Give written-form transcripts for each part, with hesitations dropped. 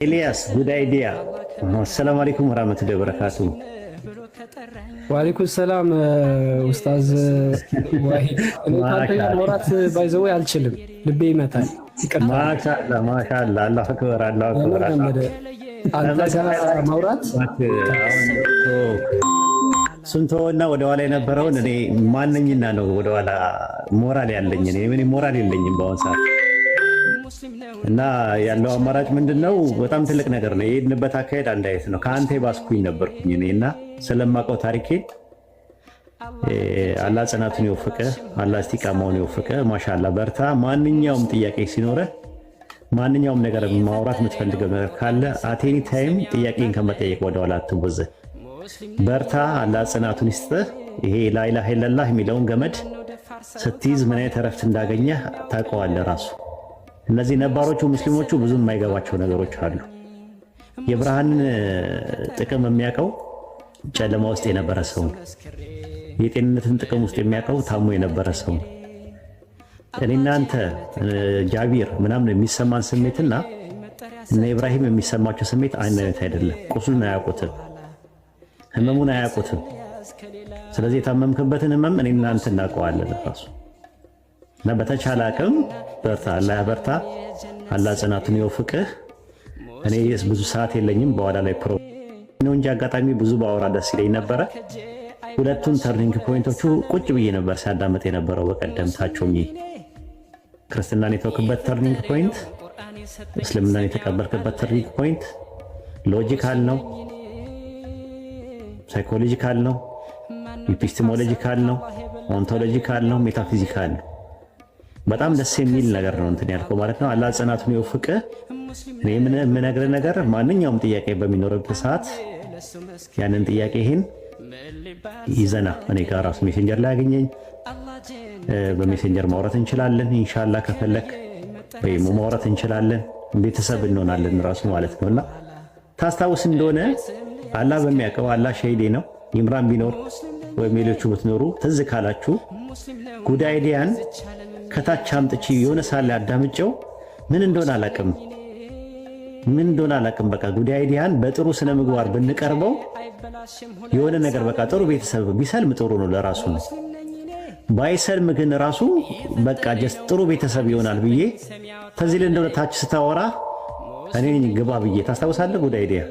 ኤልያስ good idea። አሰላሙ አለይኩም ወራህመቱላሂ ወበረካቱ። ወአለይኩም ሰላም ኡስታዝ ዋሂድ። እኔ ካንተ ጋር ማውራት by the way አልችልም፣ ልቤ ይመታል። ይቅርታ። ማሻአላ ማሻአላ፣ አላሁ አክበር አላሁ አክበር። አንተ ጋር ማውራት ስንቶና ወደኋላ የነበረውን እኔ ማነኝና ነው ወደኋላ ሞራል ያለኝ? እኔ ምን ሞራል የለኝም በአሁን ሰዓት። እና ያለው አማራጭ ምንድነው? በጣም ትልቅ ነገር ነው። የሄድንበት አካሄድ አንድ አይነት ነው። ከአንተ የባስኩኝ ነበርኩኝ እኔ እና ስለማውቀው ታሪኬ አላህ ጽናቱን ይወፍቀ፣ አላህ እስቲቃማውን ይወፍቀ። ማሻአላ በርታ። ማንኛውም ጥያቄ ሲኖረ፣ ማንኛውም ነገር ማውራት የምትፈልገው ነገር ካለ at any time ጥያቄን ከመጠየቅ ወደኋላ አትቦዘን። በርታ። አላህ ጽናቱን ይስጥህ። ይሄ ላኢላሃ ኢለላህ የሚለውን ገመድ ስትይዝ ምን አይነት እረፍት እንዳገኘህ ታውቀዋለህ ራሱ። እነዚህ ነባሮቹ ሙስሊሞቹ ብዙ የማይገባቸው ነገሮች አሉ። የብርሃንን ጥቅም የሚያውቀው ጨለማ ውስጥ የነበረ ሰው ነው። የጤንነትን ጥቅም ውስጥ የሚያውቀው ታሞ የነበረ ሰው ነው። እኔ እናንተ ጃቢር ምናምን የሚሰማን ስሜትና እነ ኢብራሂም የሚሰማቸው ስሜት አንድ አይነት አይደለም። ቁስሉን አያውቁትም፣ ህመሙን አያውቁትም። ስለዚህ የታመምክበትን ህመም እኔ እናንተ እናውቀዋለን ራሱ። እና በተቻለ አቅም በርታ፣ አላህ በርታ፣ አላህ ጽናቱን ይወፍቅህ። እኔ ብዙ ሰዓት የለኝም፣ በኋላ ላይ ፕሮ ነው እንጂ አጋጣሚ ብዙ ባወራ ደስ ይለኝ ነበረ። ሁለቱን turning point ኦቹ ቁጭ ብዬ ነበር ሲያዳመጥ የነበረው በቀደም ታቾኝ። ክርስትናን የተወክበት turning point፣ እስልምናን የተቀበልክበት turning point logical ነው፣ psychological ነው፣ epistemological ነው፣ ontological ነው፣ metaphysical ነው። በጣም ደስ የሚል ነገር ነው እንትን ያልከው ማለት ነው። አላህ ጽናቱን ይወፍቅህ። እኔ የምነግርህ ነገር ማንኛውም ጥያቄ በሚኖርበት ሰዓት ያንን ጥያቄ ይህን ይዘና እኔ ጋር ራሱ Messenger ላይ ያገኘኝ፣ በ Messenger ማውራት እንችላለን። ኢንሻአላህ ከፈለክ በኢሞ ማውራት እንችላለን። ቤተሰብ እንሆናለን ራሱ ማለት ነውና ታስታውስ እንደሆነ አላህ በሚያውቀው፣ አላህ ሸሂዴ ነው። ኢምራን ቢኖር ወይም ሌሎቹ ብትኖሩ ትዝ ካላችሁ good idea ን ከታች አምጥቼ የሆነ ሳለ አዳምጨው ምን እንደሆነ አላቅም፣ ምን እንደሆነ አላቅም። በቃ good idea ን በጥሩ ስነ ምግባር ብንቀርበው የሆነ ነገር በቃ ጥሩ ቤተሰብ ቢሰልም ጥሩ ነው ለራሱ ነው። ባይሰልም ግን ራሱ በቃ just ጥሩ ቤተሰብ ይሆናል ብዬ ተዚህ ላይ እንደሆነ ታች ስታወራ እኔ ነኝ ግባ ብዬ፣ ታስታውሳለህ? Good idea።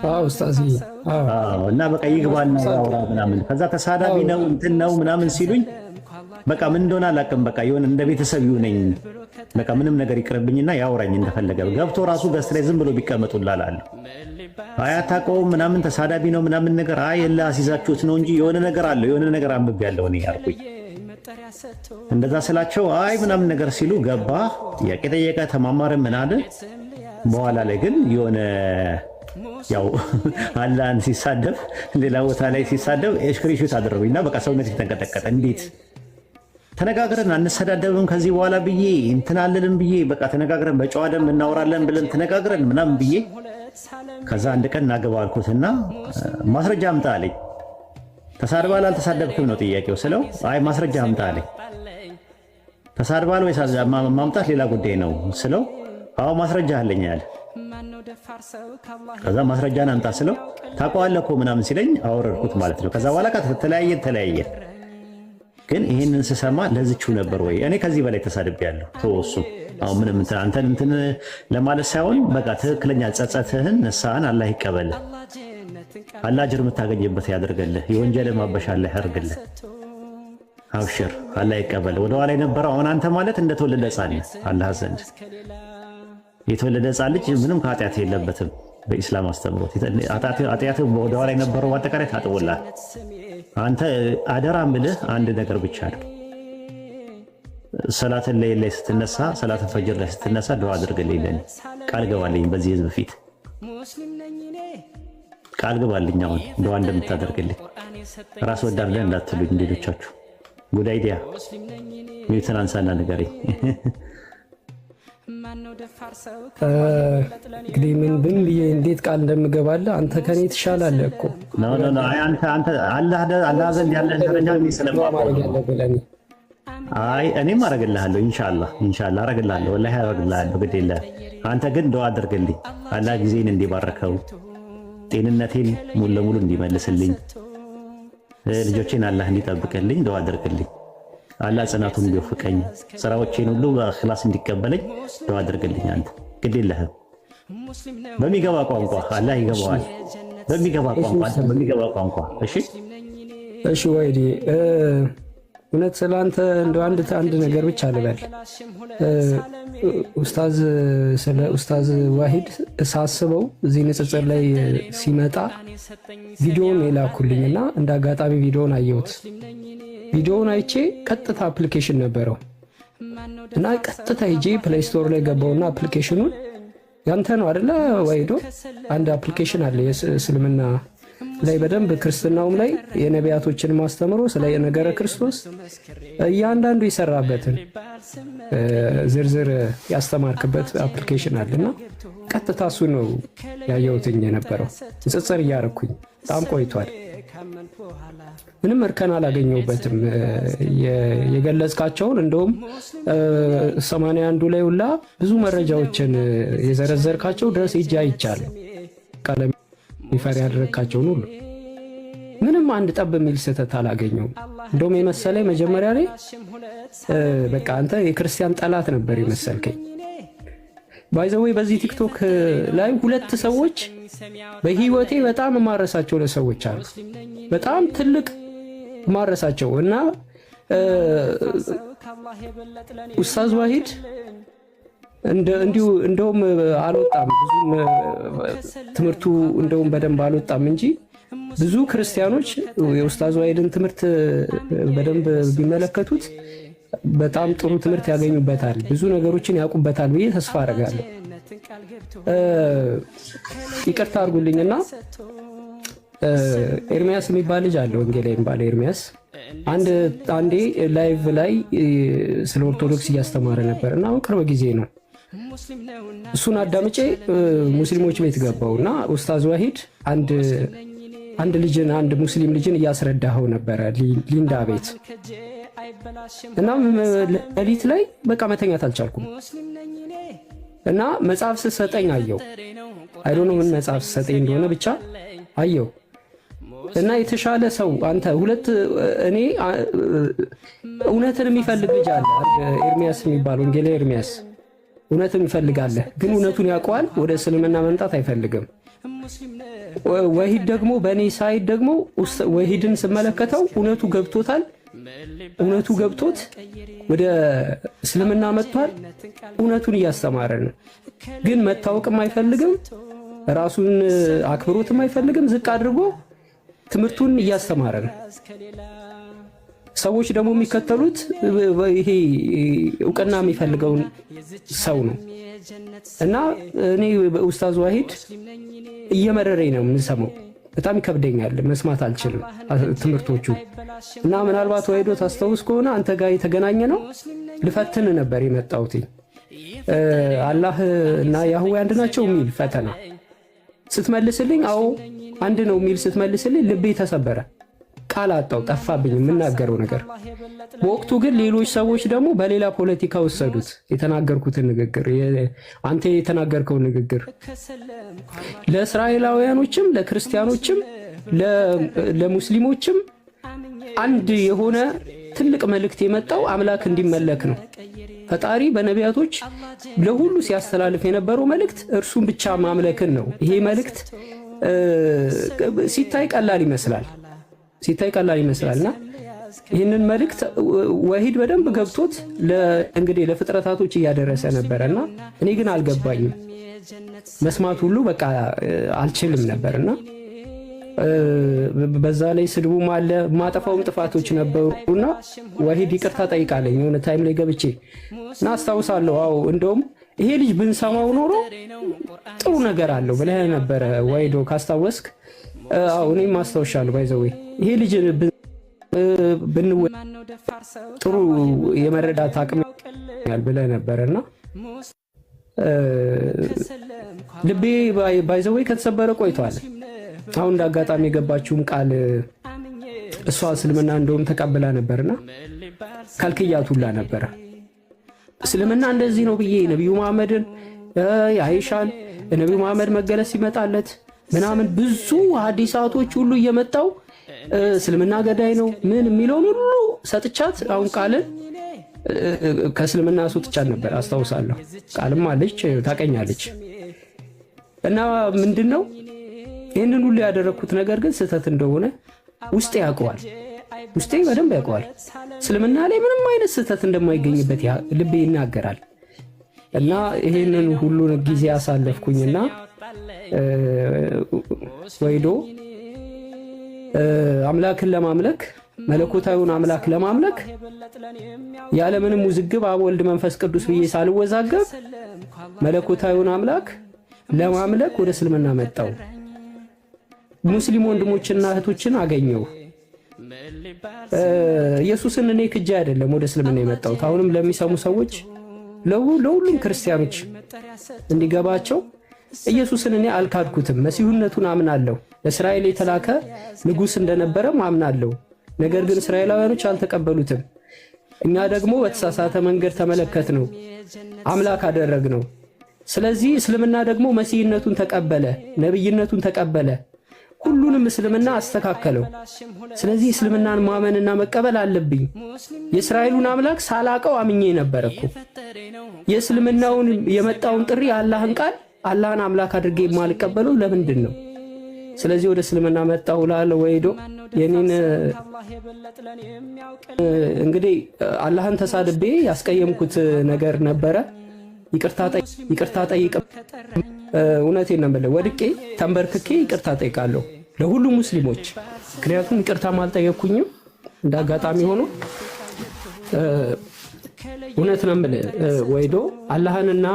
አዎ ኡስታዝ። አዎ። እና በቃ ይግባና ያውራ ምናምን፣ ከዛ ተሳዳቢ ነው እንትን ነው ምናምን ሲሉኝ በቃ ምን እንደሆነ አላውቅም። በቃ የሆነ እንደ ቤተሰብ ይሁነኝ፣ በቃ ምንም ነገር ይቅርብኝና ያውራኝ እንደፈለገ ገብቶ ራሱ guest ላይ ዝም ብሎ ቢቀመጡላል አለ። አይ አታውቀውም ምናምን ተሳዳቢ ነው ምናምን ነገር፣ አይ እልህ አስይዛችሁት ነው እንጂ የሆነ ነገር አለው፣ የሆነ ነገር አንብቤያለሁ እኔ አልኩኝ። እንደዛ ስላቸው አይ ምናምን ነገር ሲሉ ገባ፣ ጥያቄ ጠየቀ፣ ተማማረ፣ ምን አለ። በኋላ ላይ ግን የሆነ ያው አላህን ሲሳደብ፣ ሌላ ቦታ ላይ ሲሳደብ screenshot አደረጉኝና በቃ ሰውነት የተንቀጠቀጠ። እንዴት ተነጋግረን አንሰዳደብም ከዚህ በኋላ ብዬ እንትን አልልም ብዬ፣ በቃ ተነጋግረን በጨዋ ደንብ እናወራለን ብለን ተነጋግረን ምናምን ብዬ፣ ከዛ አንድ ቀን እናገባ አልኩትና ማስረጃ አምጣ አለኝ። ተሳድባል አልተሳደብክም ነው ጥያቄው ስለው አይ ማስረጃ አምጣ አለኝ። ተሳድባል ወይ ማምጣት ሌላ ጉዳይ ነው ስለው አዎ ማስረጃ አለኝ አለ። ከዛ ማስረጃን አምጣ ስለው ታውቀዋለህ እኮ ምናምን ሲለኝ አወረድኩት ማለት ነው። ከዛ በኋላ ተለያየ ተለያየ። ግን ይህንን ስሰማ ለዝችው ነበር ወይ እኔ ከዚህ በላይ ተሳድቤያለሁ። ተወሱ አሁን ምንም እንትን አንተን እንትን ለማለት ሳይሆን በቃ ትክክለኛ ጸጸትህን ንስሐን አላህ ይቀበልህ። አላህ አጅር የምታገኝበት ያደርግልህ። የወንጀል ማበሻ አላህ ያደርግልህ። አብሽር፣ አላህ ይቀበል። ወደኋላ የነበረው አሁን አንተ ማለት እንደተወለደ ሕፃን ነህ አላህ ዘንድ። የተወለደ ሕፃን ልጅ ምንም ከኃጢአት የለበትም። በኢስላም አስተምሮት ኃጢአት ወደኋላ የነበረው አጠቃላይ ታጥቦልሃል። አንተ አደራ ምልህ አንድ ነገር ብቻ ነው። ሰላትን ሌሊት ላይ ስትነሳ፣ ሰላትን ፈጅር ላይ ስትነሳ ዱዓ አድርግልኝ፣ ለኔ ቃል ገባልኝ፣ በዚህ ህዝብ ፊት ቃል ገባልኝ። አሁን ዱዓ እንደምታደርግልኝ ራስ ወዳድ ላይ እንዳትሉኝ ሌሎቻችሁ። Good idea፣ mute ን አንሳና ንገረኝ። እንግዲህ ምን ብን ብዬ እንዴት ቃል እንደምገባለህ፣ አንተ ከኔ ትሻላለህ እኮ። No no no፣ አይ አንተ አላህ ዘንድ ያለህን ደረጃ እኔ ስለማውቀው ማድረግ ነው። ያለብህ ለእኔ። አይ እኔም አረግልሃለሁ፣ ኢንሻአላህ ኢንሻአላህ አረግልሃለሁ፣ ወላሂ አረግልሃለሁ። ግድ የለህም። አንተ ግን ዱዓ አድርግልኝ፣ አላህ ጊዜን እንዲባርከው፣ ጤንነቴን ሙሉ ለሙሉ እንዲመልስልኝ፣ ልጆቼን አላህ እንዲጠብቅልኝ ዱዓ አድርግልኝ። አላህ ጽናቱን እንዲወፍቀኝ፣ ስራዎቼን ሁሉ በኢኽላስ እንዲቀበለኝ ዱዓ አድርግልኝ። አንተ ግድ የለህም። በሚገባ ቋንቋ አላህ ይገባዋል። በሚገባ ቋንቋ፣ አንተ በሚገባ ቋንቋ። እሺ። እሺ ወይዲ፣ እውነት ስለአንተ እንደው አንድ አንድ ነገር ብቻ ልበል። ኡስታዝ፣ ስለ ኡስታዝ ዋሂድ ሳስበው እዚህ ንጽጽር ላይ ሲመጣ ቪዲዮውን የላኩልኝ እና እንደ አጋጣሚ ቪዲዮውን አየሁት። ቪዲዮውን አይቼ ቀጥታ application ነበረው እና ቀጥታ ሄጄ Play Store ላይ ገባውና application ኑን፣ ያንተ ነው አደለ ወይዶ? አንድ application አለ የእስልምና ላይ በደንብ፣ ክርስትናውም ላይ የነቢያቶችን ማስተምሮ ስለ ነገረ ክርስቶስ እያንዳንዱ የሰራበትን ዝርዝር ያስተማርክበት application አለ እና ቀጥታ እሱ ነው ያየሁትኝ የነበረው። ንጽጽር እያረኩኝ በጣም ቆይቷል። ምንም እርከን አላገኘሁበትም። የገለጽካቸውን እንደውም 81ዱ ላይ ሁላ ብዙ መረጃዎችን የዘረዘርካቸው ድረስ ሄጄ አይቻለሁ። ቀለም refer ያደረግካቸውን ሁሉ ምንም አንድ ጠብ የሚል ስህተት አላገኘውም። እንደውም የመሰለኝ መጀመሪያ ላይ በቃ አንተ የክርስቲያን ጠላት ነበር የመሰልከኝ። By the way፣ በዚህ ቲክቶክ ላይ ሁለት ሰዎች በህይወቴ በጣም የማረሳቸው ለሰዎች አሉ። በጣም ትልቅ የማረሳቸው እና ኡስታዝ ዋሂድ እንዲሁ እንደውም አልወጣም፣ ብዙም ትምህርቱ እንደውም በደንብ አልወጣም እንጂ ብዙ ክርስቲያኖች የኡስታዝ ዋሂድን ትምህርት በደንብ ቢመለከቱት በጣም ጥሩ ትምህርት ያገኙበታል፣ ብዙ ነገሮችን ያውቁበታል ብዬ ተስፋ አደርጋለሁ። ይቅርታ አድርጉልኝና ኤርሚያስ የሚባል ልጅ አለ፣ ወንጌላዊ የሚባል ኤርሚያስ። አንዴ live ላይ ስለ ኦርቶዶክስ እያስተማረ ነበር እና አሁን ቅርብ ጊዜ ነው። እሱን አዳምጬ ሙስሊሞች ቤት ገባው እና ኡስታዝ ዋሂድ አንድ ልጅን፣ አንድ ሙስሊም ልጅን እያስረዳኸው ነበረ ሊንዳ ቤት እና ሌሊት ላይ በቃ መተኛት አልቻልኩም እና መጽሐፍ ስትሰጠኝ አየው። I don't know ምን መጽሐፍ ስትሰጠኝ እንደሆነ ብቻ አየው እና የተሻለ ሰው አንተ፣ ሁለት እኔ እውነትን የሚፈልግ ልጅ አለ፣ ኤርሚያስ የሚባል ወንጌላዊ ኤርሚያስ። እውነትን ይፈልጋለህ፣ ግን እውነቱን ያውቀዋል፣ ወደ እስልምና መምጣት አይፈልግም። ወሂድ ደግሞ በእኔ side ደግሞ ወሂድን ስመለከተው እውነቱ ገብቶታል። እውነቱ ገብቶት ወደ እስልምና መጥቷል። እውነቱን እያስተማረ ነው። ግን መታወቅም አይፈልግም፣ ራሱን አክብሮትም አይፈልግም። ዝቅ አድርጎ ትምህርቱን እያስተማረ ነው። ሰዎች ደግሞ የሚከተሉት ይሄ እውቅና የሚፈልገውን ሰው ነው እና እኔ ኡስታዝ ዋሂድ እየመረረኝ ነው የምሰማው። በጣም ይከብደኛል፣ መስማት አልችልም ትምህርቶቹ። እና ምናልባት ወሂዶ ታስታውስ ከሆነ አንተ ጋር የተገናኘ ነው ልፈትን ነበር የመጣሁት። አላህ እና ያህዌ አንድ ናቸው የሚል ፈተና ስትመልስልኝ፣ አዎ አንድ ነው የሚል ስትመልስልኝ ልቤ ተሰበረ። ቃል አጣው፣ ጠፋብኝ የምናገረው ነገር። በወቅቱ ግን ሌሎች ሰዎች ደግሞ በሌላ ፖለቲካ ወሰዱት የተናገርኩትን ንግግር፣ አንተ የተናገርከውን ንግግር። ለእስራኤላውያኖችም፣ ለክርስቲያኖችም፣ ለሙስሊሞችም አንድ የሆነ ትልቅ መልእክት የመጣው አምላክ እንዲመለክ ነው። ፈጣሪ በነቢያቶች ለሁሉ ሲያስተላልፍ የነበረው መልእክት እርሱን ብቻ ማምለክን ነው። ይሄ መልእክት ሲታይ ቀላል ይመስላል፣ ሲታይ ቀላል ይመስላል እና ይህንን መልእክት ወሂድ በደንብ ገብቶት እንግዲህ ለፍጥረታቶች እያደረሰ ነበረ እና እኔ ግን አልገባኝም። መስማት ሁሉ በቃ አልችልም ነበር እና በዛ ላይ ስድቡም አለ፣ ማጠፋውም ጥፋቶች ነበሩና ወሂድ ይቅርታ ጠይቃለኝ የሆነ time ላይ ገብቼ እና አስታውሳለሁ። አዎ፣ እንደውም ይሄ ልጅ ብንሰማው ኖሮ ጥሩ ነገር አለው ብለህ ነበረ ወይዶ ካስታወስክ። አዎ፣ እኔም አስታውሻለሁ። By the way፣ ይሄ ልጅ ብንወ ጥሩ የመረዳት አቅም ብለህ ነበረና ልቤ by the way ከተሰበረ ቆይቷል። አሁን እንደ አጋጣሚ የገባችውም ቃል እሷ እስልምና እንደውም ተቀብላ ነበርና ከልክያት ሁላ ነበረ። እስልምና እንደዚህ ነው ብዬ ነቢዩ መሐመድን፣ የአይሻን፣ ነቢዩ መሐመድ መገለጽ ሲመጣለት ምናምን ብዙ ሀዲሳቶች ሁሉ እየመጣው እስልምና ገዳይ ነው ምን የሚለውን ሁሉ ሰጥቻት አሁን ቃልን ከእስልምና አስወጥቻት ነበር፣ አስታውሳለሁ። ቃልም አለች፣ ታቀኛለች። እና ምንድን ነው፣ ይህንን ሁሉ ያደረግኩት ነገር ግን ስህተት እንደሆነ ውስጤ ያውቀዋል። ውስጤ በደንብ ያውቀዋል። እስልምና ላይ ምንም አይነት ስህተት እንደማይገኝበት ልቤ ይናገራል። እና ይህንን ሁሉ ጊዜ አሳለፍኩኝና ወይዶ አምላክን ለማምለክ፣ መለኮታዊውን አምላክ ለማምለክ ያለምንም ውዝግብ አብ፣ ወልድ፣ መንፈስ ቅዱስ ብዬ ሳልወዛገብ መለኮታዊውን አምላክ ለማምለክ ወደ እስልምና መጣው። ሙስሊም ወንድሞችና እህቶችን አገኘው። ኢየሱስን እኔ ክጄ አይደለም ወደ እስልምና የመጣሁት። አሁንም ለሚሰሙ ሰዎች፣ ለሁሉም ክርስቲያኖች እንዲገባቸው፣ ኢየሱስን እኔ አልካድኩትም። መሲሁነቱን አምናለሁ። ለእስራኤል የተላከ ንጉሥ እንደነበረም አምናለሁ። ነገር ግን እስራኤላውያኖች አልተቀበሉትም። እኛ ደግሞ በተሳሳተ መንገድ ተመለከትነው፣ አምላክ አደረግነው። ስለዚህ እስልምና ደግሞ መሲህነቱን ተቀበለ፣ ነብይነቱን ተቀበለ፣ ሁሉንም እስልምና አስተካከለው። ስለዚህ እስልምናን ማመንና መቀበል አለብኝ። የእስራኤሉን አምላክ ሳላቀው አምኜ ነበር እኮ። የእስልምናውን የመጣውን ጥሪ፣ የአላህን ቃል፣ አላህን አምላክ አድርጌ የማልቀበለው ለምንድን ነው? ስለዚህ ወደ እስልምና መጣሁ እላለሁ። ወይዶ የኔን እንግዲህ አላህን ተሳድቤ ያስቀየምኩት ነገር ነበረ። ይቅርታ ጠይቅ። እውነቴን ነው የምልህ፣ ወድቄ ተንበርክኬ ይቅርታ ጠይቃለሁ ለሁሉም ሙስሊሞች። ምክንያቱም ይቅርታም አልጠየቅኩኝም እንደ አጋጣሚ ሆኖ። እውነት ነው የምልህ ወይዶ፣ አላህንና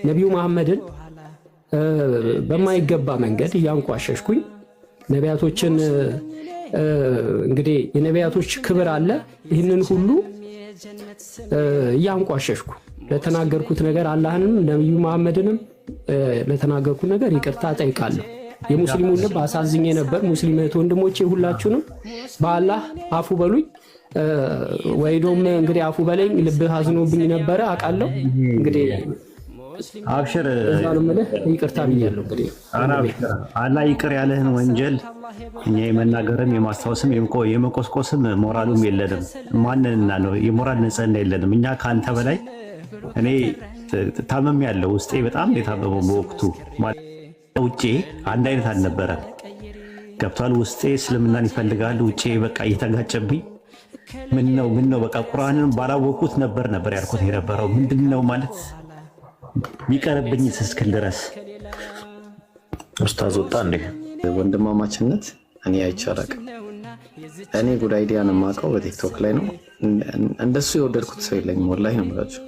ነቢዩ መሐመድን በማይገባ መንገድ እያንቋሸሽኩኝ ነቢያቶችን፣ እንግዲህ የነቢያቶች ክብር አለ። ይህንን ሁሉ እያንቋሸሽኩ ለተናገርኩት ነገር፣ አላህንም ነቢዩ መሐመድንም ለተናገርኩት ነገር ይቅርታ ጠይቃለሁ። የሙስሊሙን ልብ አሳዝኜ ነበር። ሙስሊም እህት ወንድሞቼ ሁላችሁንም በአላህ አፉ በሉኝ። ወይዶም እንግዲህ አፉ በለኝ። ልብህ አዝኖብኝ ነበረ አውቃለሁ። እንግዲህ አብሽር። እዛ ነው የምልህ፣ ይቅርታ ብያለሁ። እንግዲህ አላህ ይቅር ያለህን ወንጀል እኛ የመናገርም የማስታወስም የመቆስቆስም ሞራሉም የለንም። ማንንና ነው፣ የሞራል ንጽህና የለንም። እኛ ከአንተ በላይ እኔ ታመም ያለው፣ ውስጤ በጣም የታመመው በወቅቱ ውጬ አንድ አይነት አልነበረም። ገብቷል። ውስጤ እስልምናን ይፈልጋል፣ ውጬ በቃ እየተጋጨብኝ፣ ምን ነው ምን ነው፣ በቃ ቁርአንን ባላወቅኩት ነበር ነበር ያልኩት የነበረው፣ ምንድን ነው ማለት ቢቀርብኝ እስክል ድረስ። ኡስታዝ ወጣ እንዴ? ወንድማማችነት እኔ አይቼ አላውቅም። እኔ Good Idea ን የማውቀው በቲክቶክ ላይ ነው። እንደሱ የወደድኩት ሰው የለኝም። ወላሂ ነው የምላችሁ።